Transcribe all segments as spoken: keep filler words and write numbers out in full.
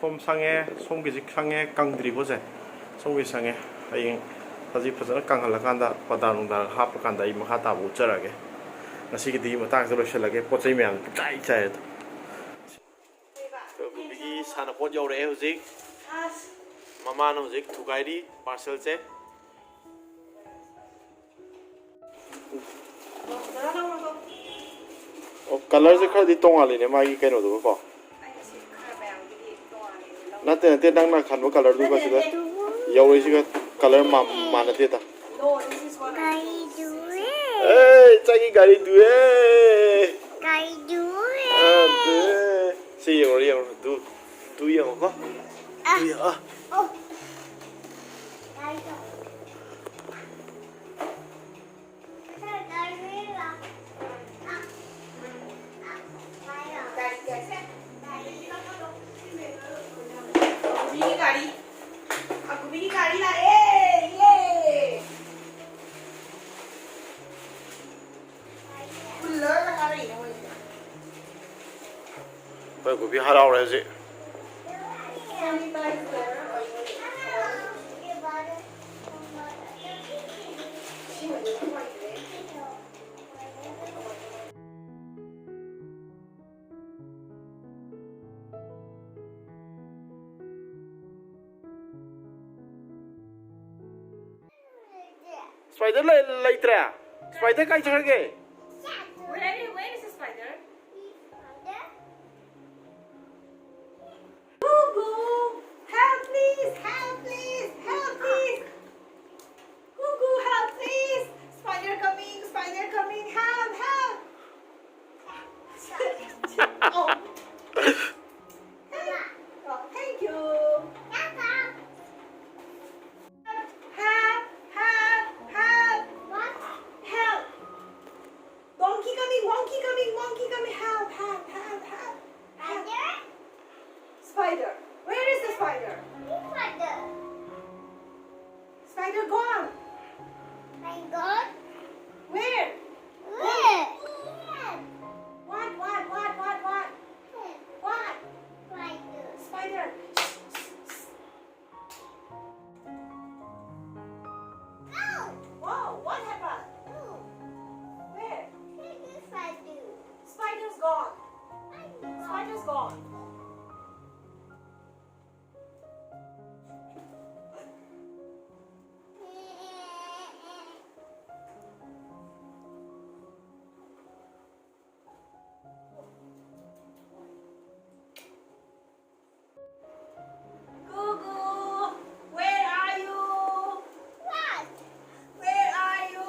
ꯁꯣꯝ ꯁꯪꯉꯦ, ꯁꯣꯝꯒꯤꯁꯤ ꯁꯪꯉꯦ, ꯀꯪꯗ꯭ꯔꯤꯕꯣꯁꯦ? ꯁꯣꯝꯒꯤ ꯁꯪꯉꯦ꯫ ꯍꯌꯦꯡ ꯍꯧꯖꯤꯛ ꯐꯖꯅ ꯀꯪꯍꯜꯂꯀꯥꯟꯗ ꯄꯗꯥ ꯅꯨꯡꯗꯥ ꯍꯥꯞꯄꯀꯥꯟꯗ ꯑꯩ ꯃꯈꯥ ꯇꯥꯕ ꯎꯠꯆꯔꯛꯑꯒꯦ꯫ ꯉꯁꯤꯒꯤꯗꯤ ꯃꯇꯥꯡꯁꯤꯗ ꯂꯣꯏꯁꯤꯜꯂꯒꯦ꯫ ꯄꯣꯠ ꯆꯩ ꯃꯌꯥꯝ ꯄꯨꯡꯆꯥꯏ ꯆꯥꯏꯔꯦ꯫ ꯑꯩꯈꯣꯏ ꯀꯣꯕꯤꯒꯤ ꯁꯥꯟꯅꯄꯣꯠ ꯌꯧꯔꯛꯑꯦ ꯍꯧꯖꯤꯛ꯫ ꯃꯃꯥꯅ ꯍꯧꯖꯤꯛ ꯊꯨꯒꯥꯏꯔꯤ ꯄꯥꯔꯁꯦꯜꯁꯦ꯫ ꯑꯣ, ꯀꯂꯔꯁꯦ ꯈꯔꯗꯤ ꯇꯣꯡꯉꯥꯜꯂꯤꯅꯦ ꯃꯥꯒꯤ ꯀꯩꯅꯣꯗꯨꯒ ꯀꯣ꯫ ꯅꯠꯇꯦ, ꯅꯠꯇꯦ, ꯅꯪꯅ ꯈꯟꯕ ꯀꯂꯔꯗꯨꯒ ꯁꯤꯗ ꯌꯧꯔꯛꯏꯁꯤꯒ ꯀꯂꯔ ꯃꯥꯟꯅꯗꯦꯗ꯫ ꯑꯦ, ꯏꯆꯥꯒꯤ ꯒꯥꯔꯤꯗꯨ, ꯑꯦ꯫ ꯑꯗꯨ, ꯁꯤ ꯌꯦꯡꯉꯣ, ꯌꯦꯡꯉꯣ꯫ ꯗꯨ, ꯗꯨ ꯌꯦꯡꯉꯣꯀꯣ꯫ ꯗꯨ ꯌꯦꯡꯉꯣ꯫ ꯑꯀꯨꯕꯤꯒꯤ ꯒꯥꯔꯤ꯫ ꯑꯀꯨꯕꯤꯒꯤ ꯒꯥꯔꯤ ꯂꯥꯛꯑꯦ꯫ ꯌꯦ! ꯐꯨꯜꯂꯒ ꯊꯥꯔꯛꯏꯅꯦ ꯃꯣꯏꯁꯦ꯫ ꯑꯩꯈꯣꯏ ꯀꯣꯕꯤ ꯍꯔꯥꯎꯔꯦ ꯍꯧꯖꯤꯛ꯫ ꯁ꯭ꯄꯥꯏꯗꯔ ꯂꯩ-, ꯂꯩꯇ꯭ꯔꯦ? ꯁ꯭ꯄꯥꯏꯗꯔ ꯀꯥꯏ ꯆꯠꯈ꯭ꯔꯒꯦ? Where, where is the spider? Cuckoo! Help, please! Help, please! Help, please! Cuckoo, help, please! Spider coming! Spider coming! Help! Help! Oh. Hey. Oh, thank you. Help! Help! Help! Help! Donkey coming! Monkey coming! Monkey coming! Help! Help! Help! Help! Help! Spider? Where is the spider? Spider gone. Where? Where? What, what, what? Gone. Gugu, where are you? What? Where are you?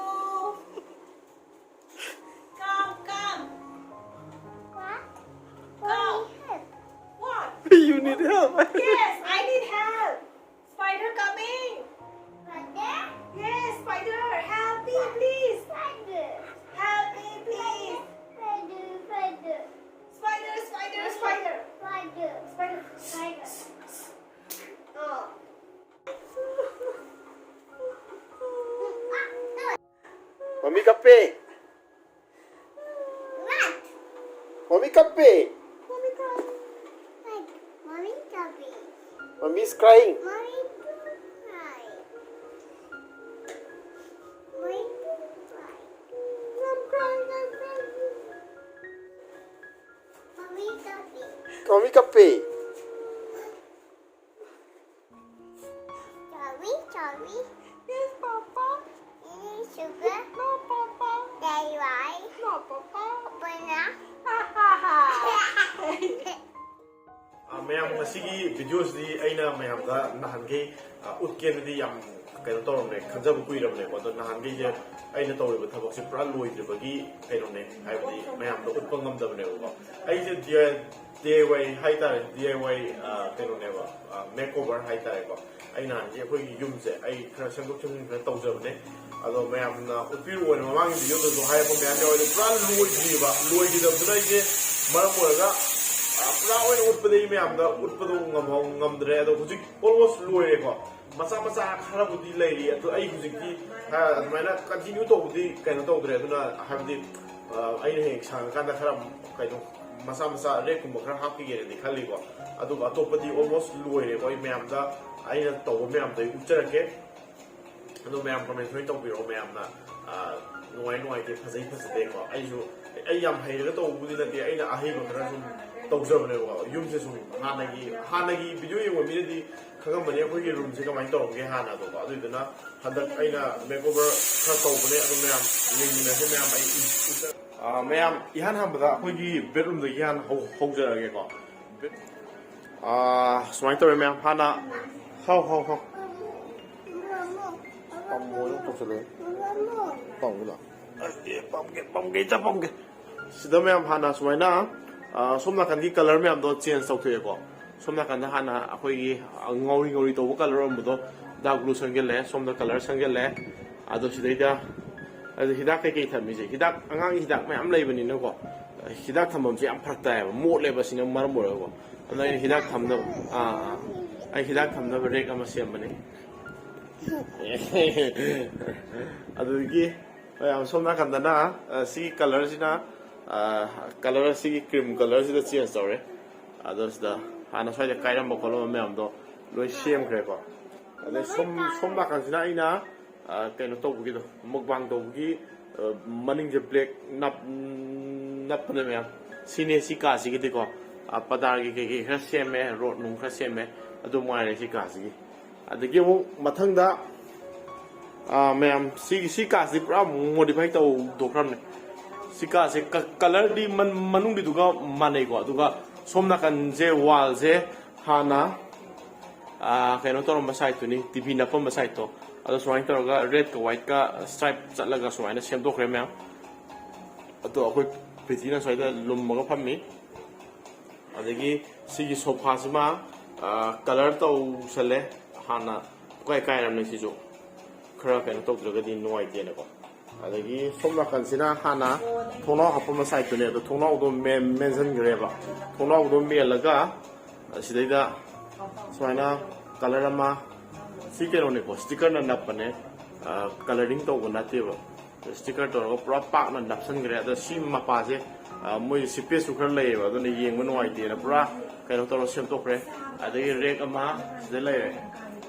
Come, come. What? Come. What? You need help. Yes, I need help. Spider coming. Spider? Yes, spider. Help me, please. Spider. Help me, please. Spider, spider. Spider, spider, spider. Spider. Spider. Spider. Oh. Mami kape. What? Mami kape. Mommy kape. What? Mommy kape. Mommy is crying. Mommy don't cry. Mommy don't cry. I'm crying, I'm crying. Mommy kape. Mami kape. Sorry, sorry. Yes, Papa. Any sugar? No, Papa. Dairy? No, Papa. Banana? Ha, ha, ha. ꯑ, ꯃꯌꯥꯝ, ꯉꯁꯤꯒꯤ ꯚꯤꯗꯤꯑꯣꯁꯤꯗꯤ ꯑꯩꯅ ꯃꯌꯥꯝꯗ ꯅꯍꯥꯟꯈꯩ, ꯑ, ꯎꯠꯀꯦꯅꯗꯤ ꯌꯥꯝ ꯀꯩꯅꯣ ꯇꯧꯔꯝꯃꯦ, ꯈꯟꯖꯕ ꯀꯨꯏꯔꯕꯅꯦꯀꯣ꯫ ꯑꯗꯣ ꯅꯍꯥꯟꯈꯩꯁꯦ ꯑꯩꯅ ꯇꯧꯔꯤꯕ ꯊꯕꯛꯁꯦ ꯄꯨꯔꯥ ꯂꯣꯏꯗ꯭ꯔꯤꯕꯒꯤ ꯀꯩꯅꯣꯅꯦ, ꯍꯥꯏꯕꯗꯤ ꯃꯌꯥꯝꯗ ꯎꯠꯄ ꯉꯝꯗꯕꯅꯦꯕꯀꯣ꯫ ꯑꯩꯁꯦ ꯗꯤ ꯑꯥꯏ ꯋꯥꯏ ꯍꯥꯏꯇꯥꯔꯦ, ꯗꯤ ꯑꯥꯏ ꯋꯥꯏ, ꯑ, ꯀꯩꯅꯣꯅꯦꯕ, ꯑ, ꯃꯦꯛ ꯑꯣꯚꯔ ꯍꯥꯏꯇꯥꯔꯦꯀꯣ꯫ ꯑꯩ ꯅꯍꯥꯟꯁꯦ ꯑꯩꯈꯣꯏꯒꯤ ꯌꯨꯝꯁꯦ ꯑꯩ ꯈꯔ ꯁꯦꯝꯗꯣꯛ ꯁꯦꯝꯖꯤꯟ ꯈꯔ ꯇꯧꯖꯕꯅꯦ꯫ ꯑꯗꯣ ꯃꯌꯥꯝꯅ ꯎꯠꯄꯤꯔꯛꯑꯣꯅ ꯃꯃꯥꯡꯒꯤ ꯚꯤꯗꯤꯑꯣꯗꯁꯨ ꯍꯥꯏꯔꯛꯄ ꯃꯌꯥꯝ ꯌꯥꯎꯋꯦ, ꯑꯗꯣ ꯄꯨꯔꯥ ꯂꯣꯏꯗ꯭ꯔꯤꯕ, ꯂꯣꯏꯈꯤꯗꯕꯗꯨꯅ ꯑꯩꯁꯦ ꯃꯔꯝ ꯑꯣꯏꯔꯒ, ꯑ, ꯄꯨꯔꯥ ꯑꯣꯏꯅ ꯎꯠꯄꯗꯤ ꯑꯩ ꯃꯌꯥꯝꯗ ꯎꯠꯄꯗꯣ ꯉꯝꯍꯧ-, ꯉꯝꯗ꯭ꯔꯦ꯫ ꯑꯗꯣ ꯍꯧꯖꯤꯛ almost ꯂꯣꯏꯔꯦꯀꯣ꯫ ꯃꯆꯥ ꯃꯆꯥ ꯈꯔꯕꯨꯗꯤ ꯂꯩꯔꯤ, ꯑꯗꯣ ꯑꯩ ꯍꯧꯖꯤꯛꯇꯤ, ꯑ, ꯑꯗꯨꯃꯥꯏꯅ continue ꯇꯧꯕꯗꯤ ꯀꯩꯅꯣ ꯇꯧꯗ꯭ꯔꯦ꯫ ꯑꯗꯨꯅ ꯍꯥꯏꯕꯗꯤ, ꯑ, ꯑꯩꯅ ꯍꯌꯦꯡ ꯁꯪꯉꯀꯥꯟꯗ ꯈꯔ ꯀꯩꯅꯣ ꯃꯆꯥ ꯃꯆꯥ ꯔꯦꯛꯀꯨꯝꯕ ꯈꯔ ꯍꯥꯞꯈꯤꯒꯦꯅꯗꯤ ꯈꯜꯂꯤꯀꯣ꯫ ꯑꯗꯨꯒ ꯑꯇꯣꯞꯄꯗꯤ almost ꯂꯣꯏꯔꯦꯀꯣ꯫ ꯑꯩ ꯃꯌꯥꯝꯗ, ꯑꯩꯅ ꯇꯧꯕ ꯃꯌꯥꯝꯗꯣ ꯑꯩ ꯎꯠꯆꯔꯛꯀꯦ꯫ ꯑꯗꯣ ꯃꯌꯥꯝ comment ꯂꯣꯏ ꯇꯧꯕꯤꯔꯛꯑꯣ꯫ ꯃꯌꯥꯝꯅ, ꯑ, ꯅꯨꯡꯉꯥꯏ ꯅꯨꯡꯉꯥꯏꯇꯦ, ꯐꯖꯩ ꯐꯖꯗꯦꯀꯣ꯫ ꯑꯩꯁꯨ ꯑꯩ ꯌꯥꯝ ꯍꯩꯔꯒ ꯇꯧꯕꯕꯨꯗꯤ ꯅꯠꯇꯦ, ꯑꯩꯅ ꯑꯍꯩꯕ ꯈꯔ ꯁꯨꯝ ꯇꯧꯖꯕꯅꯦꯕꯀꯣ꯫ ꯌꯨꯝꯁꯦ ꯁꯨꯝ ꯍꯥꯟꯅꯒꯤ ꯚꯤꯗꯤꯑꯣ ꯌꯦꯡꯕ ꯃꯤꯅꯗꯤ ꯈꯪꯉꯝꯕꯅꯤ ꯑꯩꯈꯣꯏꯒꯤ ꯔꯨꯝꯁꯦ ꯀꯃꯥꯏꯅ ꯇꯧꯔꯝꯒꯦ ꯍꯥꯟꯅꯗꯣꯀꯣ꯫ ꯑꯗꯨꯏꯗꯨꯅ ꯍꯟꯗꯛ ꯑꯩꯅ ꯃꯦꯛ ꯑꯣꯚꯔ ꯈꯔ ꯇꯧꯕꯅꯦ, ꯑꯗꯨ ꯃꯌꯥꯝ ꯌꯦꯡꯃꯤꯟꯅꯁꯦ꯫ ꯃꯌꯥꯝ ꯑꯩ ꯏꯟ-, ꯏꯟ-, ꯑꯥ, ꯃꯌꯥꯝ ꯏꯍꯥꯟ ꯍꯥꯟꯕꯗ ꯑꯩꯈꯣꯏꯒꯤ ꯕꯦꯠꯔꯨꯝꯗꯒꯤ ꯍꯥꯟꯅ ꯍꯧ-, ꯍꯧꯖꯔꯛꯑꯒꯦꯀꯣ꯫ ꯑꯥ, ꯁꯨꯃꯥꯏꯅ ꯇꯧꯋꯦ ꯃꯌꯥꯝ꯫ ꯍꯥꯟꯅ ꯍꯥꯎ, ꯍꯥꯎ, ꯍꯥꯎ꯫ ꯄꯥꯝꯃꯣ ꯑꯗꯨꯝ ꯇꯧꯁꯜꯂꯛꯑꯦ꯫ ꯄꯥꯝꯒꯦ ꯂꯥꯎ꯫ ꯑꯦ, ꯄꯥꯝꯒꯦ, ꯄꯥꯝꯒꯦ, ꯏꯆꯥ ꯄꯥꯝꯒꯦ꯫ ꯁꯤꯗ ꯃꯌꯥꯝ ꯍꯥꯟꯅ ꯁꯨꯃꯥꯏꯅ, ꯑꯥ, ꯁꯣꯝ ꯅꯥꯀꯟꯒꯤ ꯀꯂꯔ ꯃꯌꯥꯝꯗꯣ ꯆꯦꯟꯖ ꯇꯧꯊꯣꯛꯑꯦꯀꯣ꯫ ꯁꯣꯝ ꯅꯥꯀꯟꯗ ꯍꯥꯟꯅ ꯑꯩꯈꯣꯏꯒꯤ ꯉꯧꯔꯤ ꯉꯧꯔꯤ ꯇꯧꯕ ꯀꯂꯔ ꯑꯣꯏꯔꯝꯕꯗꯣ ꯗꯥꯔꯛ ꯕ꯭ꯂꯨ ꯁꯪꯖꯜꯂꯦ, ꯁꯣꯝꯗ ꯀꯂꯔ ꯁꯪꯖꯜꯂꯦ꯫ ꯑꯗꯣ ꯁꯤꯗꯩꯗ, ꯑꯗꯣ ꯍꯤꯗꯥꯛ ꯀꯩꯀꯩ ꯊꯝꯃꯤꯁꯦ, ꯍꯤꯗꯥꯛ, ꯑꯉꯥꯡꯒꯤ ꯍꯤꯗꯥꯛ ꯃꯌꯥꯝ ꯂꯩꯕꯅꯤꯅꯀꯣ, ꯍꯤꯗꯥꯛ ꯊꯝꯐꯝꯁꯦ ꯌꯥꯝ ꯐꯔꯛ ꯇꯥꯏꯌꯦꯕ, ꯃꯣꯠꯂꯦꯕ꯫ ꯁꯤꯅ ꯃꯔꯝ ꯑꯣꯏꯔꯒꯀꯣ꯫ ꯑꯗꯣ ꯑꯩꯅ ꯍꯤꯗꯥꯛ ꯊꯝꯅꯕ, ꯑꯥ, ꯑꯥ, ꯑꯩ ꯍꯤꯗꯥꯛ ꯊꯝꯅꯕ ꯔꯦꯛ ꯑꯃ ꯁꯦꯝꯕꯅꯤ꯫ ꯑꯗꯨꯗꯒꯤ ꯃꯌꯥꯝ ꯁꯣꯝ ꯅꯥꯀꯟꯗꯅ, ꯑ, ꯁꯤꯒꯤ ꯀꯂꯔꯁꯤꯅ, ꯑ, ꯀꯂꯔ ꯑꯁꯤꯒꯤ ꯀ꯭ꯔꯤꯝ ꯀꯂꯔꯁꯤꯗ ꯆꯦꯟꯖ ꯇꯧꯔꯦ꯫ ꯑꯗꯣ ꯁꯤꯗ ꯍꯥꯟꯅ ꯁ꯭ꯋꯥꯏꯗ ꯀꯥꯏꯔꯝꯕ ꯈꯣꯠꯂꯝꯕ ꯃꯌꯥꯝꯗꯣ ꯂꯣꯏ ꯁꯦꯝꯈ꯭ꯔꯦꯀꯣ꯫ ꯑꯗꯩ ꯁꯣꯝ, ꯁꯣꯝ ꯅꯥꯀꯟꯁꯤꯅ ꯑꯩꯅ, ꯑ, ꯀꯩꯅꯣ ꯇꯧꯕꯒꯤꯗꯣ, ꯃꯨꯛꯕꯥꯡ ꯇꯧꯕꯒꯤ, ꯑ, ꯃꯅꯤꯡꯁꯦ ꯕ꯭ꯂꯦꯛ ꯅꯞ-, ꯅꯞꯄꯅꯦ ꯃꯌꯥꯝ꯫ ꯁꯤꯅꯦ ꯁꯤ ꯀꯥꯁꯤꯒꯤꯗꯤꯀꯣ, ꯑ, ꯄꯗꯥꯔꯒꯤ ꯀꯩꯀꯩ ꯈꯔ ꯁꯦꯝꯃꯦ, ꯔꯣꯠ ꯅꯨꯡ ꯈꯔ ꯁꯦꯝꯃꯦ, ꯑꯗꯨ ꯃꯉꯥꯏꯔꯦ ꯁꯤ ꯀꯥꯁꯤꯒꯤ꯫ ꯑꯗꯒꯤ ꯑꯃꯨꯛ ꯃꯊꯪꯗ, ꯑꯥ, ꯃꯌꯥꯝ, ꯁꯤꯒꯤ, ꯁꯤ ꯀꯥꯁꯤ ꯄꯨꯔꯥ ꯃꯣꯗꯤꯐꯥꯏ ꯇꯧꯊꯣꯛꯈ꯭ꯔꯕꯅꯦ꯫ ꯁꯤ ꯀꯥꯁꯦ ꯀ-, ꯀꯂꯔꯗꯤ ꯃꯟ-, ꯃꯅꯨꯡꯒꯤꯗꯨꯒ ꯃꯥꯟꯅꯩꯀꯣ, ꯑꯗꯨꯒ ꯁꯣꯝ ꯅꯥꯀꯟꯁꯦ, ꯋꯥꯜꯁꯦ ꯍꯥꯟꯅ, ꯑꯥ, ꯀꯩꯅꯣ ꯇꯧꯔꯝꯕ ꯁꯥꯏꯠꯇꯨꯅꯤ, ꯇꯤ ꯚꯤ ꯅꯞꯄꯝꯕ ꯁꯥꯏꯠꯇꯣ, ꯑꯗꯣ ꯁꯨꯃꯥꯏꯅ ꯇꯧꯔꯒ ꯔꯦꯗꯀ ꯋꯥꯏꯠꯀ ꯁ꯭ꯇ꯭ꯔꯥꯏꯞ ꯆꯠꯂꯒ ꯁꯨꯃꯥꯏꯅ ꯁꯦꯝꯗꯣꯛꯈ꯭ꯔꯦ ꯃꯌꯥꯝ꯫ ꯑꯗꯣ ꯑꯩꯈꯣꯏ ꯄ꯭ꯔꯤꯇꯤꯅ ꯁ꯭ꯋꯥꯏꯗ ꯂꯨꯝꯃꯒ ꯐꯝꯃꯤ꯫ ꯑꯗꯒꯤ ꯁꯤꯒꯤ ꯁꯣꯐꯥꯁꯤꯃ, ꯑ, ꯀꯂꯔ ꯇꯧꯁꯜꯂꯦ꯫ ꯍꯥꯟꯅ ꯄꯨꯀꯥꯏ ꯀꯥꯏꯔꯕꯅꯦ ꯁꯤꯁꯨ꯫ ꯈꯔ ꯀꯩꯅꯣ ꯇꯧꯗ꯭ꯔꯒꯗꯤ ꯅꯨꯡꯉꯥꯏꯇꯦꯅꯀꯣ꯫ ꯑꯗꯒꯤ ꯁꯣꯝ ꯅꯥꯀꯟꯁꯤꯅ ꯍꯥꯟꯅ ꯊꯣꯡꯅꯥꯎ ꯍꯥꯞꯄꯝꯕ ꯁꯥꯏꯠꯇꯨꯅꯦ, ꯑꯗꯣ ꯊꯣꯡꯅꯥꯎꯗꯣ ꯃꯦꯟ-, ꯃꯦꯟꯁꯤꯟꯈ꯭ꯔꯦꯕ꯫ ꯊꯣꯡꯅꯥꯎꯗꯣ ꯃꯦꯜꯂꯒ ꯁꯤꯗꯩꯗ ꯁꯨꯃꯥꯏꯅ ꯀꯂꯔ ꯑꯃ, ꯁꯤ ꯀꯩꯅꯣꯅꯦꯀꯣ, ꯁ꯭ꯇꯤꯀꯔꯅ ꯅꯞꯄꯅꯦ, ꯑ, ꯀꯂꯔꯤꯡ ꯇꯧꯕ ꯅꯠꯇꯦꯕ꯫ ꯁ꯭ꯇꯤꯀꯔ ꯇꯧꯔꯒ ꯄꯨꯔꯥ ꯄꯥꯛꯅ ꯅꯞꯁꯤꯟꯈ꯭ꯔꯦ꯫ ꯑꯗꯣ ꯁꯤ ꯃꯄꯥꯁꯦ, ꯑ, ꯃꯣꯏꯁꯦ ꯁꯤꯄꯦꯁꯁꯨ ꯈꯔ ꯂꯩꯌꯦꯕ, ꯑꯗꯨꯅ ꯌꯦꯡꯕ ꯅꯨꯡꯉꯥꯏꯇꯦꯅ ꯄꯨꯔꯥ ꯀꯩꯅꯣ ꯇꯧꯔ ꯁꯦꯝꯗꯣꯛꯈ꯭ꯔꯦ꯫ ꯑꯗꯒꯤ ꯔꯦꯛ ꯑꯃ ꯁꯤꯗ ꯂꯩꯔꯦ꯫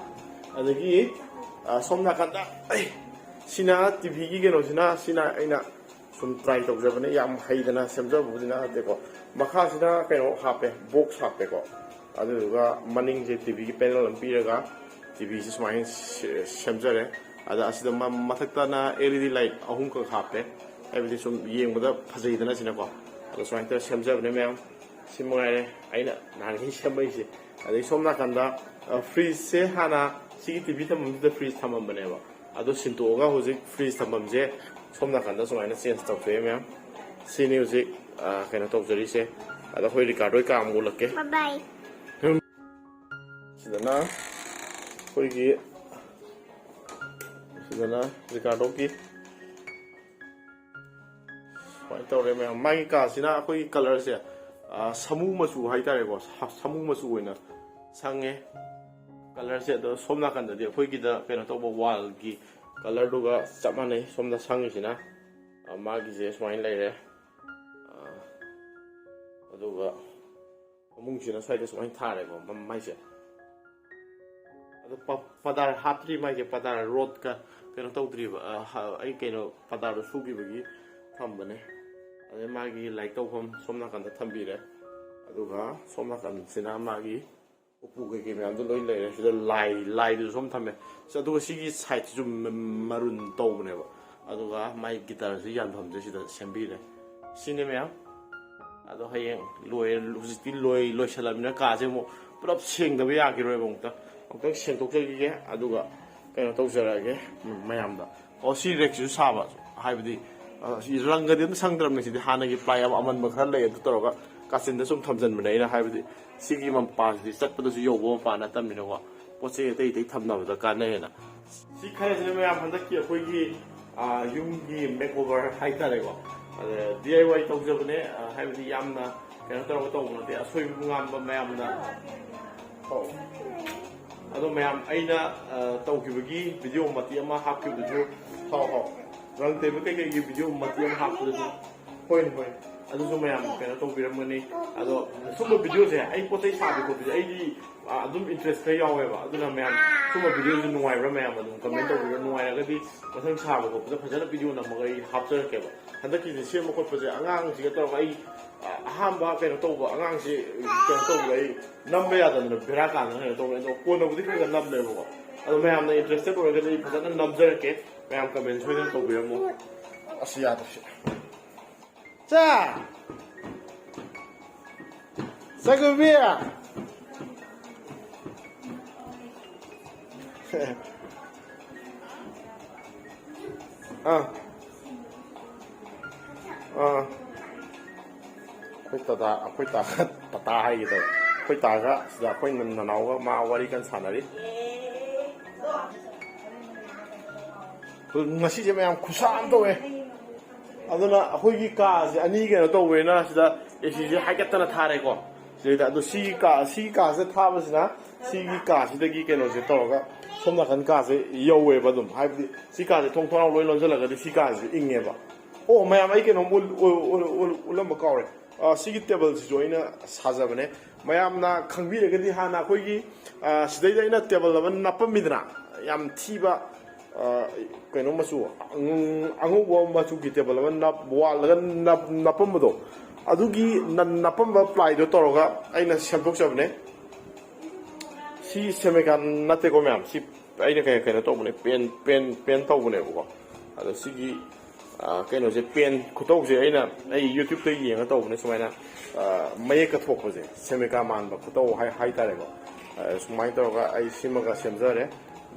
ꯑꯗꯒꯤ, ꯑ, ꯁꯣꯝ ꯅꯥꯀꯟꯗ, ꯑꯩ, ꯁꯤꯅ ꯇꯤ ꯚꯤꯒꯤ ꯀꯩꯅꯣꯁꯤꯅ, ꯁꯤꯅ ꯑꯩꯅ ꯁꯨꯝ ꯇ꯭ꯔꯥꯏ ꯇꯧꯖꯕꯅꯦ, ꯌꯥꯝ ꯍꯩꯗꯅ ꯁꯦꯝꯖꯕꯕꯨꯗꯤ ꯅꯠꯇꯦꯀꯣ꯫ ꯃꯈꯥꯁꯤꯗ ꯀꯩꯅꯣ ꯍꯥꯞꯄꯦ, ꯕꯣꯛꯁ ꯍꯥꯞꯄꯦꯀꯣ꯫ ꯑꯗꯨꯗꯨꯒ ꯃꯅꯤꯡꯁꯦ ꯇꯤꯚꯤꯒꯤ ꯄꯦꯅꯦꯜ ꯑꯃ ꯄꯤꯔꯒ ꯇꯤꯚꯤꯁꯦ ꯁꯨꯃꯥꯏꯅ ꯁꯦ- ꯁꯦꯝꯖꯔꯦ꯫ ꯑꯗ ꯑꯁꯤꯗ ꯃ- ꯃꯊꯛꯇꯅ ꯑꯦꯜ ꯏ ꯗꯤ ꯂꯥꯏꯠ ꯑꯍꯨꯝꯈꯛ ꯍꯥꯞꯄꯦ, ꯍꯥꯏꯕꯗꯤ ꯁꯨꯝ ꯌꯦꯡꯕꯗ ꯐꯖꯩꯗꯅ ꯁꯤꯅꯀꯣ꯫ ꯑꯗꯣ ꯁꯨꯃꯥꯏꯅ ꯇꯧꯔ ꯁꯦꯝꯖꯕꯅꯦ ꯃꯌꯥꯝ꯫ ꯁꯤ ꯃꯉꯥꯏꯔꯦ ꯑꯩꯅ ꯅꯍꯥꯟꯈꯩ ꯁꯦꯝꯃꯛꯏꯁꯦ꯫ ꯑꯗꯩ ꯁꯣꯝ ꯅꯥꯀꯟꯗ ꯐ꯭ꯔꯤꯖꯁꯦ, ꯍꯥꯟꯅ ꯁꯤꯒꯤ ꯇꯤꯚꯤ ꯊꯝꯐꯝꯁꯤꯗ ꯐ꯭ꯔꯤꯖ ꯊꯝꯃꯝꯕꯅꯦꯕ, ꯑꯗꯣ ꯁꯤꯟꯇꯣꯛꯑꯒ ꯍꯧꯖꯤꯛ ꯐ꯭ꯔꯤꯖ ꯊꯝꯐꯝꯁꯦ ꯁꯣꯝ ꯅꯥꯀꯟꯗ ꯁꯨꯃꯥꯏꯅ ꯆꯦꯟꯖ ꯇꯧꯊꯣꯛꯑꯦ ꯃꯌꯥꯝ꯫ ꯁꯤꯅꯤ ꯍꯧꯖꯤꯛ ꯑ, ꯀꯩꯅꯣ ꯇꯧꯖꯔꯤꯁꯦ꯫ ꯑꯗ ꯑꯩꯈꯣꯏ ꯔꯤꯀꯥꯔꯗꯣ ꯀꯥ ꯑꯃꯨꯛ ꯎꯠꯂꯛꯀꯦ꯫ ꯕꯥꯏ ꯕꯥꯏ꯫ ꯁꯤꯗꯅ ꯑꯩꯈꯣꯏꯒꯤ ꯁꯤꯗꯅ ꯔꯤꯀꯥꯔꯗꯣꯒꯤ ꯁꯨꯃꯥꯏꯅ ꯇꯧꯔꯦ ꯃꯌꯥꯝ꯫ ꯃꯥꯒꯤ ꯀꯥꯁꯤꯅ ꯑꯩꯈꯣꯏꯒꯤ ꯀꯂꯔꯁꯦ, ꯑ, ꯁꯃꯨ ꯃꯆꯨ ꯍꯥꯏꯇꯥꯔꯦꯀꯣ꯫ ꯁ- ꯁꯃꯨ ꯃꯆꯨ ꯑꯣꯏꯅ ꯁꯪꯉꯦ ꯀꯂꯔꯁꯦ꯫ ꯑꯗꯣ ꯁꯣꯝ ꯅꯥꯀꯟꯗꯗꯤ ꯑꯩꯈꯣꯏꯒꯤꯗ ꯀꯩꯅꯣ ꯇꯧꯕ ꯋꯥꯜꯒꯤ ꯀꯂꯔꯗꯨꯒ ꯆꯞ ꯃꯥꯟꯅꯩ ꯁꯣꯝꯗ ꯁꯪꯉꯤꯁꯤꯅ꯫ ꯑ, ꯃꯥꯒꯤꯁꯦ ꯁꯨꯃꯥꯏꯅ ꯂꯩꯔꯦ꯫ ꯑ, ꯑꯗꯨꯒ ꯐꯃꯨꯡꯁꯤꯅ ꯁ꯭ꯋꯥꯏꯗ ꯁꯨꯃꯥꯏꯅ ꯊꯥꯔꯦꯀꯣ, ꯃ- ꯃꯥꯏꯁꯦ꯫ ꯑꯗꯣ ꯄ- ꯄꯗꯥꯔ ꯍꯥꯞꯇ꯭ꯔꯤ, ꯃꯥꯏꯁꯦ ꯄꯗꯥꯔ ꯔꯣꯠꯀ ꯀꯩꯅꯣ ꯇꯧꯗ꯭ꯔꯤꯕ꯫ ꯑ, ꯍ- ꯑꯩ ꯀꯩꯅꯣ ꯄꯗꯥꯔꯗꯣ ꯁꯨꯈꯤꯕꯒꯤ ꯊꯝꯕꯅꯦ꯫ ꯑꯗꯩ ꯃꯥꯒꯤ ꯂꯥꯏꯔꯤꯛ ꯇꯧꯐꯝ ꯁꯣꯝ ꯅꯥꯀꯟꯗ ꯊꯝꯕꯤꯔꯦ꯫ ꯑꯗꯨꯒ ꯁꯣꯝ ꯅꯥꯀꯟꯁꯤꯅ ꯃꯥꯒꯤ ꯎꯄꯨ ꯀꯩꯀꯩ ꯃꯌꯥꯝꯗꯣ ꯂꯣꯏ ꯂꯩꯔꯦ꯫ ꯁꯤꯗ ꯂꯥꯏ ꯂꯥꯏꯗꯨꯁꯨ ꯁꯣꯝ ꯊꯝꯃꯦ꯫ ꯁꯤ- ꯑꯗꯨꯒ ꯁꯤꯒꯤ ꯁꯥꯏꯠꯁꯤꯁꯨ ꯃ- ꯃꯔꯨꯟ ꯇꯧꯕꯅꯦꯕ꯫ ꯑꯗꯨꯒ ꯃꯥꯏ ꯒꯤꯇꯥꯔꯁꯤ ꯌꯥꯟꯐꯝꯁꯦ ꯁꯤꯗ ꯁꯦꯝꯕꯤꯔꯦ꯫ ꯁꯤꯅꯦ ꯃꯌꯥꯝ꯫ ꯑꯗꯣ ꯍꯌꯦꯡ ꯂꯣꯏꯔꯦ, ꯍꯧꯖꯤꯛꯇꯤ ꯂꯣꯏ ꯂꯣꯏꯁꯜꯂꯕꯅꯤꯅ ꯀꯥꯁꯦ ꯑꯃꯨꯛ ꯄꯨꯂꯞ ꯁꯦꯡꯗꯕ ꯌꯥꯈꯤꯔꯣꯏꯕ꯫ ꯑꯃꯨꯛꯇ ꯑꯃꯨꯛꯇꯪ ꯁꯦꯡꯗꯣꯛꯆꯈꯤꯒꯦ, ꯑꯗꯨꯒ ꯀꯩꯅꯣ ꯇꯧꯖꯔꯛꯑꯒꯦ ꯃꯌꯥꯝꯗ꯫ ꯑꯣ, ꯁꯤ ꯔꯦꯛꯁꯤꯁꯨ ꯁꯥꯕ, ꯍꯥꯏꯕꯗꯤ ꯑ, ꯁꯤ ꯔꯪꯒꯗꯤ ꯑꯝꯇ ꯁꯪꯗ꯭ꯔꯕꯅꯤ꯫ ꯁꯤꯗꯤ ꯍꯥꯟꯅꯒꯤ ꯄ꯭ꯂꯥꯏ ꯑꯃ ꯑꯃꯟꯕ ꯈꯔ ꯂꯩ, ꯑꯗꯨ ꯇꯧꯔꯒ ꯀꯥꯆꯤꯟꯗ ꯁꯨꯝ ꯊꯝꯖꯤꯟꯕꯅꯦ ꯑꯩꯅ꯫ ꯍꯥꯏꯕꯗꯤ ꯁꯤꯒꯤ ꯃꯄꯥꯁꯤꯗꯤ ꯆꯠꯄꯗꯁꯨ ꯌꯧꯕ ꯃꯄꯥ ꯅꯠꯇꯕꯅꯤꯅꯀꯣ, ꯄꯣꯠ ꯆꯩ ꯑꯇꯩ ꯑꯇꯩ ꯊꯝꯅꯕꯗ ꯀꯥꯟꯅꯩꯌꯦꯅ꯫ ꯁꯤ ꯈꯔꯁꯤꯅ ꯃꯌꯥꯝ ꯍꯟꯗꯛꯀꯤ ꯑꯩꯈꯣꯏꯒꯤ, ꯑ, ꯌꯨꯝꯒꯤ ꯃꯦꯛ ꯑꯣꯚꯔ ꯍꯥꯏꯇꯥꯔꯦꯀꯣ꯫ ꯑꯗ ꯗꯤ ꯑꯥꯏ ꯋꯥꯏ ꯇꯧꯖꯕꯅꯦ꯫ ꯑ, ꯍꯥꯏꯕꯗꯤ ꯌꯥꯝꯅ ꯀꯩꯅꯣ ꯇꯧꯔꯒ ꯇꯧꯕ ꯅꯠꯇꯦ, ꯑꯁꯣꯏꯕ ꯉꯥꯝꯕ ꯃꯌꯥꯝꯅ꯫ ꯑꯣ꯫ ꯑꯗꯣ ꯃꯌꯥꯝ ꯑꯩꯅ, ꯑ, ꯇꯧꯈꯤꯕꯒꯤ ꯚꯤꯗꯤꯑꯣ ꯃꯇꯦꯛ ꯑꯃ ꯍꯥꯞꯈꯤꯕꯗꯨꯁꯨ, ꯍꯥꯎ ꯍꯥꯎ, ꯔꯪ ꯇꯩꯕ ꯀꯩꯀꯩꯒꯤ ꯚꯤꯗꯤꯑꯣ ꯃꯇꯦꯛ ꯑꯃ ꯍꯥꯞꯄꯗꯨꯁꯨ, ꯍꯣꯏꯅꯦ ꯍꯣꯏꯅꯦ꯫ ꯑꯗꯨꯁꯨ ꯃꯌꯥꯝ ꯀꯩꯅꯣ ꯇꯧꯕꯤꯔꯝꯒꯅꯤ꯫ ꯑꯗꯣ ꯁꯨꯝꯕ ꯚꯤꯗꯤꯑꯣꯁꯦ, ꯑꯩ ꯄꯣꯠ ꯆꯩ ꯁꯥꯕ ꯈꯣꯠꯄꯁꯦ ꯑꯩꯗꯤ, ꯑ, ꯑꯗꯨꯝ ꯏꯟꯇꯔꯦꯁ ꯈꯔ ꯌꯥꯎꯋꯦꯕ꯫ ꯑꯗꯨꯅ ꯃꯌꯥꯝ ꯁꯨꯝꯕ ꯚꯤꯗꯤꯑꯣꯁꯦ ꯅꯨꯡꯉꯥꯏꯕ꯭ꯔꯥ, ꯃꯌꯥꯝ ꯑꯗꯨꯝ ꯀꯃꯦꯟ ꯇꯧꯕꯤꯔꯣ꯫ ꯅꯨꯡꯉꯥꯏꯔꯒꯗꯤ ꯃꯊꯪ ꯁꯥꯕ ꯈꯣꯠꯄꯗ ꯐꯖꯅ ꯚꯤꯗꯤꯑꯣ ꯅꯝꯃꯒ ꯑꯩ ꯍꯥꯞꯆꯔꯛꯀꯦꯕ꯫ ꯍꯟꯗꯛꯀꯤꯁꯦ ꯁꯦꯝꯕ ꯈꯣꯠꯄꯁꯦ ꯑꯉꯥꯡꯁꯤꯒ ꯇꯧꯔꯒ ꯑꯩ, ꯑ, ꯑꯍꯥꯟꯕ ꯀꯩꯅꯣ ꯇꯧꯕ ꯑꯉꯥꯡꯁꯤ ꯀꯩꯅꯣ ꯇꯧꯕꯗ ꯑꯩ ꯅꯝꯕ ꯌꯥꯗꯗꯅ ꯕꯦꯔꯥ ꯀꯥꯟꯗꯅ ꯀꯩꯅꯣ ꯇꯧꯕꯅꯦ꯫ ꯑꯗꯣ ꯀꯣꯟꯅꯕꯨꯗꯤ ꯈꯔ ꯈꯔ ꯅꯝꯃꯦꯕꯀꯣ꯫ ꯑꯗꯣ ꯃꯌꯥꯝꯅ ꯏꯟꯇꯔꯦꯁꯇꯦꯠ ꯑꯣꯏꯔꯒꯗꯤ ꯑꯩ ꯐꯖꯅ ꯅꯝꯖꯔꯛꯀꯦ꯫ ꯃꯌꯥꯝ ꯀꯃꯦꯟ ꯁꯣꯏꯗꯅ ꯇꯧꯕꯤꯔꯝꯃꯣ꯫ ꯑꯁ, ꯌꯥꯗ꯭ꯔꯦ ꯁꯤ꯫ ꯆꯥ! ꯆꯥꯒꯨꯕꯤ! ꯑꯥ꯫ ꯑꯥ꯫ ꯑꯩꯈꯣꯏ ꯇꯥꯇꯥ, ꯑꯩꯈꯣꯏ ꯇꯥ-, ꯇꯥꯇꯥ ꯍꯥꯏꯒꯦ ꯇꯧꯋꯦ꯫ ꯑꯩꯈꯣꯏ ꯇꯥꯒ ꯁꯤꯗ ꯑꯩꯈꯣꯏ ꯅꯅꯥꯎꯒ ꯃꯥ ꯋꯥꯔꯤ ꯀꯟꯅ ꯁꯥꯟꯅꯔꯤ꯫ ꯉꯁꯤꯁꯦ ꯃꯌꯥꯝ ꯈꯨꯠꯁꯥ ꯑꯃ ꯇꯧꯋꯦ꯫ ꯑꯗꯨꯅ ꯑꯩꯈꯣꯏꯒꯤ ꯀꯥꯁꯦ ꯑꯅꯤ ꯀꯩꯅꯣ ꯇꯧꯕꯅꯤꯅ ꯁꯤꯗ ꯑꯦ ꯁꯤꯁꯦ ꯍꯥꯏꯒꯠꯇꯅ ꯊꯥꯔꯦꯀꯣ꯫ ꯁꯤꯗꯩꯗ ꯑꯗꯣ ꯁꯤꯒꯤ ꯀꯥ, ꯁꯤꯒꯤ ꯀꯥꯁꯦ ꯊꯥꯕꯁꯤꯅ ꯁꯤꯒꯤ ꯀꯥꯁꯤꯗꯒꯤ ꯀꯩꯅꯣꯁꯦ ꯇꯧꯔꯒ ꯁꯣꯝ ꯅꯥꯀꯟ ꯀꯥꯁꯦ ꯌꯧꯋꯦꯕ꯫ ꯑꯗꯨꯝ ꯍꯥꯏꯕꯗꯤ ꯁꯤ ꯀꯥꯁꯦ ꯊꯣꯡ ꯊꯣꯡꯅꯥꯎ ꯂꯣꯏ ꯂꯣꯟꯁꯤꯜꯂꯒꯗꯤ ꯁꯤ ꯀꯥꯁꯦ ꯏꯪꯉꯦꯕ꯫ ꯑꯣ, ꯃꯌꯥꯝ, ꯑꯩ ꯀꯩꯅꯣꯝ ꯎꯠ-, ꯎꯠ-, ꯎꯠ-, ꯎꯠꯂꯝꯕ ꯀꯥꯎꯔꯦ꯫ ꯑ, ꯁꯤꯒꯤ ꯇꯦꯕꯜꯁꯤꯁꯨ ꯑꯩꯅ ꯁꯥꯖꯕꯅꯦ꯫ ꯃꯌꯥꯝꯅ ꯈꯪꯕꯤꯔꯒꯗꯤ ꯍꯥꯟꯅ ꯑꯩꯈꯣꯏꯒꯤ, ꯑ, ꯁꯤꯗꯩꯗ ꯑꯩꯅ ꯇꯦꯕꯜ ꯑꯃ ꯅꯞꯄꯝꯃꯤꯗꯅ, ꯌꯥꯝ ꯊꯤꯕ, ꯑ, ꯀꯩꯅꯣ ꯃꯆꯨ, ꯑꯉꯧ-, ꯑꯉꯧꯕ ꯃꯆꯨꯒꯤ ꯇꯦꯕꯜ ꯑꯃ ꯅꯞ-, ꯋꯥꯜꯂꯒ ꯅꯞ-, ꯅꯞꯄꯝꯕꯗꯣ, ꯑꯗꯨꯒꯤ ꯅ-, ꯅꯞꯄꯝꯕ ꯄ꯭ꯂꯥꯏꯗꯣ ꯇꯧꯔꯒ ꯑꯩꯅ ꯁꯦꯝꯗꯣꯛꯆꯕꯅꯦ꯫ ꯁꯤ ꯁꯦꯃꯤꯀꯥꯟ ꯅꯠꯇꯦꯀꯣ ꯃꯌꯥꯝ, ꯁꯤ ꯑꯩꯅ ꯀꯩ-, ꯀꯩꯅꯣ ꯇꯧꯕꯅꯦ, ꯄꯦꯟ, ꯄꯦꯟ, ꯄꯦꯟ ꯇꯧꯕꯅꯦꯕꯀꯣ꯫ ꯑꯗꯣ ꯁꯤꯒꯤ, ꯑ, ꯀꯩꯅꯣꯁꯦ, ꯄꯦꯟ ꯈꯨꯇꯧꯁꯦ ꯑꯩꯅ ꯑꯩ YouTube-ꯇ ꯌꯦꯡꯉ ꯇꯧꯕꯅꯦ꯫ ꯁꯨꯃꯥꯏꯅ, ꯑ, ꯃꯌꯦꯛꯀ ꯊꯣꯛꯄꯁꯦ, ꯁꯦꯃꯤꯀꯥ ꯃꯥꯟꯕ ꯈꯨꯇꯧ ꯍꯥꯏ-, ꯍꯥꯏꯇꯥꯔꯦꯀꯣ꯫ ꯑ, ꯁꯨꯃꯥꯏꯅ ꯇꯧꯔꯒ ꯑꯩ ꯁꯤꯃꯒ ꯁꯦꯝꯖꯔꯦ,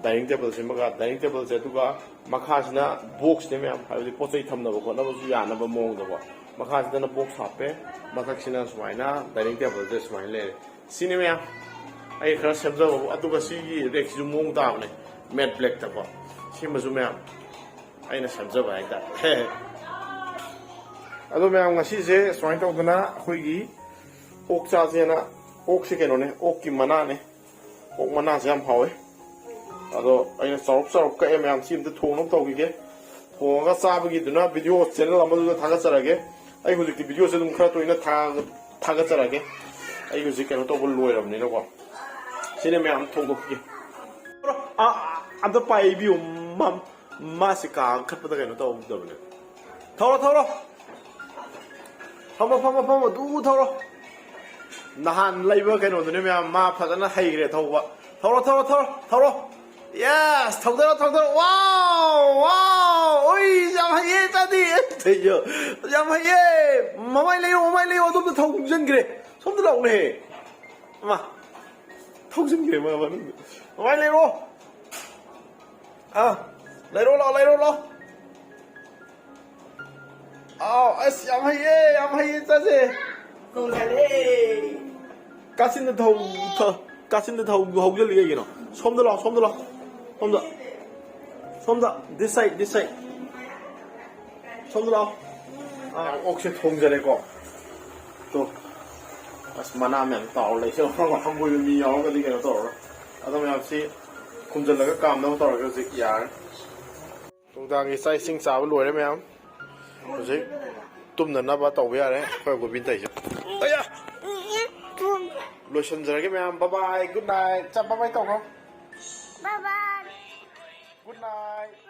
dining table ꯁꯤꯃꯒ꯫ Dining table ꯁꯦ ꯑꯗꯨꯒ ꯃꯈꯥꯁꯤꯅ box ꯅꯦ ꯃꯌꯥꯝ, ꯍꯥꯏꯕꯗꯤ ꯄꯣꯠ ꯆꯩ ꯊꯝꯅꯕ ꯈꯣꯠꯅꯕꯁꯨ ꯌꯥꯅꯕ ꯃꯑꯣꯡꯗꯀꯣ꯫ ꯃꯈꯥꯁꯤꯗꯅ box ꯍꯥꯞꯄꯦ, ꯃꯊꯛꯁꯤꯅ ꯁꯨꯃꯥꯏꯅ dining table ꯁꯦ ꯁꯨꯃꯥꯏꯅ ꯂꯩꯔꯦ꯫ ꯁꯤꯅꯤ ꯃꯌꯥꯝ ꯑꯩ ꯈꯔ ꯁꯦꯝꯖꯕꯕꯨ꯫ ꯑꯗꯨꯒ ꯁꯤꯒꯤ rack ꯁꯤꯁꯨ ꯃꯑꯣꯡ ꯇꯥꯕꯅꯦ, matte black ꯇꯀꯣ꯫ ꯁꯤꯃꯁꯨ ꯃꯌꯥꯝ ꯑꯩꯅ ꯁꯦꯝꯖꯕ ꯍꯥꯏꯇꯥꯔꯦ꯫ ꯑꯗꯣ ꯃꯌꯥꯝ, ꯉꯁꯤꯁꯦ ꯁꯨꯃꯥꯏꯅ ꯇꯧꯗꯅ ꯑꯩꯈꯣꯏꯒꯤ ꯑꯣꯛ ꯆꯥꯁꯦꯅ, ꯑꯣꯛꯁꯦ ꯀꯩꯅꯣꯅꯦ, ꯑꯣꯛꯀꯤ ꯃꯅꯥꯅꯦ꯫ ꯑꯣꯛ ꯃꯅꯥꯁꯦ ꯌꯥꯝ ꯍꯥꯎꯋꯦ꯫ ꯑꯗꯣ ꯑꯩꯅ ꯆꯥꯎꯔꯞ ꯆꯥꯎꯔꯞ ꯀꯛꯑꯦ ꯃꯌꯥꯝ, ꯁꯤ ꯑꯝꯇ ꯊꯣꯡꯅꯕ ꯇꯧꯈꯤꯒꯦ꯫ ꯊꯣꯡꯉꯒ ꯆꯥꯕꯒꯤꯗꯨꯅ video channel ꯑꯃꯗꯨꯗ ꯊꯥꯒꯠꯆꯔꯒꯦ꯫ ꯑꯩ ꯍꯧꯖꯤꯛꯇꯤ ꯚꯤꯗꯤꯑꯣꯁꯦ ꯑꯗꯨꯝ ꯈꯔ ꯇꯣꯏꯅ ꯊꯥ-, ꯊꯥꯒꯠꯆꯔꯛꯀꯦ꯫ ꯑꯩ ꯍꯧꯖꯤꯛ ꯀꯩꯅꯣ ꯇꯧꯕ ꯂꯣꯏꯔꯕꯅꯤꯅꯀꯣ꯫ ꯁꯤꯅ ꯃꯌꯥꯝ ꯊꯣꯡꯗꯣꯛꯈꯤꯒꯦ꯫ ꯑꯥ, ꯑꯝꯇ ꯄꯥꯏꯕꯤꯌꯨ꯫ ꯃꯥ-, ꯃꯥꯁꯦ ꯀꯥ ꯀꯥꯈꯠꯄꯗ ꯀꯩꯅꯣ ꯇꯧꯗꯕꯅꯦ꯫ ꯊꯧꯔꯣ, ꯊꯧꯔꯣ꯫ ꯐꯝꯃꯣ, ꯐꯝꯃꯣ, ꯐꯝꯃꯣ꯫ ꯑꯗꯨ ꯊꯧꯔꯣ꯫ ꯅꯍꯥꯟ ꯂꯩꯕ ꯀꯩꯅꯣꯗꯨꯅꯦ ꯃꯌꯥꯝ, ꯃꯥ ꯐꯖꯅ ꯍꯩꯈ꯭ꯔꯦ ꯊꯧꯕ꯫ ꯊꯧꯔꯣ, ꯊꯧꯔꯣ, ꯊꯧꯔꯣ, ꯊꯧꯔꯣ꯫ ꯌꯦꯁ! ꯊꯧꯗꯔꯣ, ꯊꯧꯗꯔꯣ꯫ ꯋꯥꯎ! ꯋꯥꯎ! ꯎꯏ, ꯌꯥꯝ ꯍꯩꯌꯦ, ꯆꯥꯗꯤ! ꯊꯩꯌꯣ꯫ ꯌꯥꯝ ꯍꯩꯌꯦ! ꯃꯃꯥꯏ ꯂꯩꯌꯣ, ꯃꯃꯥꯏ ꯂꯩꯌꯣ꯫ ꯑꯗꯣꯝꯗ ꯊꯧꯖꯟꯈ꯭ꯔꯦ꯫ ꯁꯣꯝꯗ ꯂꯥꯛꯎꯅꯦꯍꯦ꯫ ꯃꯥ꯫ ꯊꯧꯖꯟꯈ꯭ꯔꯦ ꯃꯥ ꯃꯅꯨꯡꯗ꯫ ꯃꯃꯥꯏ ꯂꯩꯔꯣ꯫ ꯑꯥ꯫ ꯂꯩꯔꯣ ꯂꯥꯛꯑꯣ, ꯂꯩꯔꯣ ꯂꯥꯛꯑꯣ꯫ ꯑꯥꯎ, ꯑꯁ, ꯌꯥꯝ ꯍꯩꯌꯦ, ꯌꯥꯝ ꯍꯩꯌꯦ, ꯆꯠꯁꯦ꯫ ꯀꯧꯁꯜꯂꯦ꯫ ꯀꯥꯆꯤꯟꯗ ꯊꯧ, ꯊ-, ꯀꯥꯆꯤꯟꯗ ꯊꯧ ꯍꯧꯖꯤꯜꯂꯤ ꯀꯩꯒꯤꯅꯣ? ꯁꯣꯝꯗ ꯂꯥꯛꯑꯣ, ꯁꯣꯝꯗ ꯂꯥꯛꯑꯣ꯫ ꯁꯣꯝꯗ꯫ ꯁꯣꯝꯗ, this side, this side. ꯁꯣꯝꯗ ꯂꯥꯛꯑꯣ꯫ ꯑꯥ, ꯑꯣꯛꯁꯦ ꯊꯣꯡꯖꯔꯦꯀꯣ꯫ ꯇꯣ꯫ ꯑꯁ, ꯃꯅꯥ ꯃꯌꯥꯝ ꯇꯥꯎꯔ ꯂꯩ꯫ ꯁꯤ ꯍꯪꯒꯣꯏꯕ ꯃꯤ ꯌꯥꯎꯔꯒꯗꯤ ꯀꯩꯅꯣ ꯇꯧꯔꯔꯣꯏ꯫ ꯑꯗꯣ ꯃꯌꯥꯝꯁꯤ ꯈꯨꯝꯖꯤꯜꯂꯒ ꯀꯥꯝꯅꯕ ꯇꯧꯔꯒꯦ ꯍꯧꯖꯤꯛ ꯌꯥꯔꯦ꯫ ꯅꯨꯡꯗꯥꯡꯒꯤ ꯆꯥꯛ ꯏꯁꯤꯡ ꯆꯥꯕ ꯂꯣꯏꯔꯦ ꯃꯌꯥꯝ꯫ ꯍꯧꯖꯤꯛ ꯇꯨꯝꯅꯅꯕ ꯇꯧꯕ ꯌꯥꯔꯦ꯫ ꯑꯩꯈꯣꯏ ꯒꯣꯕꯤꯟ ꯇꯧꯔꯤꯁꯦ꯫ ꯑꯌꯥ! ꯂꯣꯏꯁꯤꯟꯖꯔꯒꯦ ꯃꯌꯥꯝ꯫ Bye bye, good night꯫ ꯆꯥ, bye bye ꯇꯧꯈ꯭ꯔꯣ꯫ Bye bye꯫ Good night꯫